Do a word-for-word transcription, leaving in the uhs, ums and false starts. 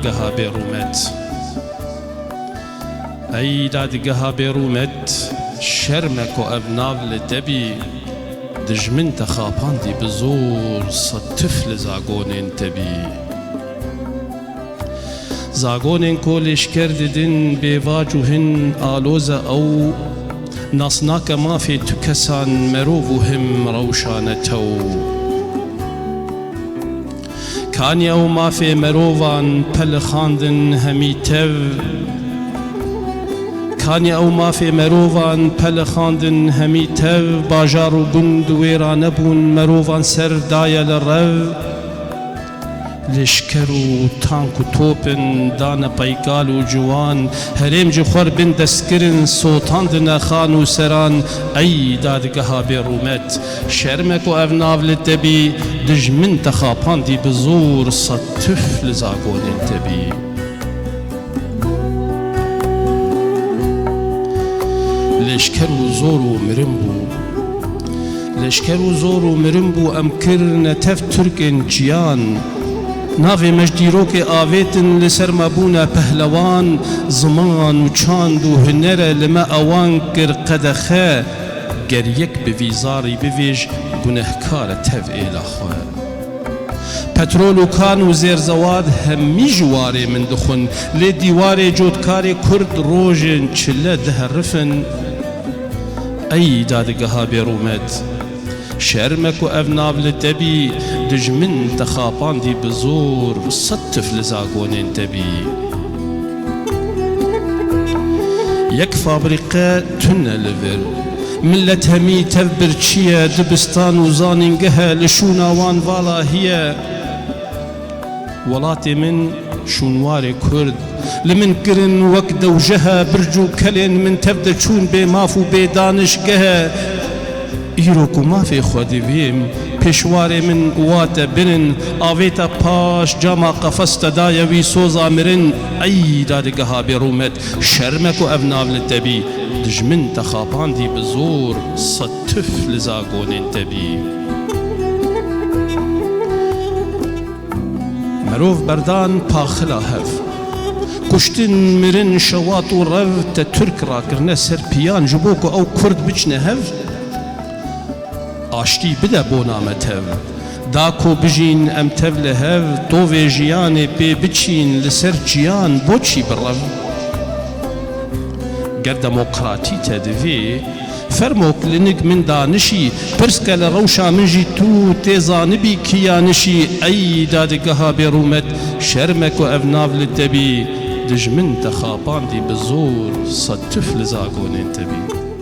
Geha bêrûmet. Ey dadgeha bêrûmet, şerm e ku ev nav li te bî, dijmin te xapandî bi zor, sed tif li zagonên te bî. Zagonên ku lêşker didin bêvac û hin aloz e ew, nas nake mafê tu kesan merov û him rewşane tew. Kanî ew mafê merovan pelixandin hemî tev? Kanî ew mafê merovan pelixandin hemî tev, bajar û gund wêrane bûn, merovan ser daye li rev? Lêşker û tank û top in, dane peygal û ciwan, herêm ji xwe bin destkirin, sotandine xan û seran, ey dadgeha bêrûmet. Şerm e ku ev nav li te bî, dijmin te xapandî bi zor, sed tif li zagonên te bî. Leşker û zor û mirin bû. Leşker û zor û mirin bû, em kirine tev Tirkên çiyan. Navê me ji dîrokê avêtin, li ser me bûne pehlewan, ziman û çand û hunere li me ewan kir qedexe. Ger yek bi vî zarî bivêj, gunehkar e tev êla xwe. Petrol û kan û zêrzewad hemî ji warê min dixwin, lê dîwarê cotkarê kurd rojên çile diherifin. Ey dadgeha bêrûmet! Şerm e ku ev nav li te bî, dijmin te xapandî bi zor, sed tif li zagonên te bî. Yek fabrîqe tune li vir. Milet hemî tev birçî ye, dibistan û zanîngeh e, li şûna wan vala hiye. Welatê min şûnwarê kurd li min kirin wek dewjeh e, birc û kelên min tev de çûn bê maf û bê danişgeh e. Îro ku mafê xwe divêm, pêşwarê min wate birin, avêta paş cama qefes te daye wî soza mirin. Ey dadgeha bêrûmet, şerm e ku ev nav li te bî, dijmin te xapandî bi zor, sed tif li zagonên te bî. Merov berdan paxila hev. Kuştin, mirin, şewat û rev te Tirk rakirine ser piyan ji bo ku ew Kurd biçine hev. Aştî bide bona me tev. Da ku bijîn em tev li hev, tovê jiyanê pê biçîn li ser çiyan boçî bi rev. Ger demokratî te divê, fermo li nik min danişî, pirs ke li rewşa min jî tu tê zanibî kiya nişî, ey dadgeha bêrûmet, şerm e ku ev nav li te bî, dijmin te xapandî bi zor, sed tif li zagonên te bî.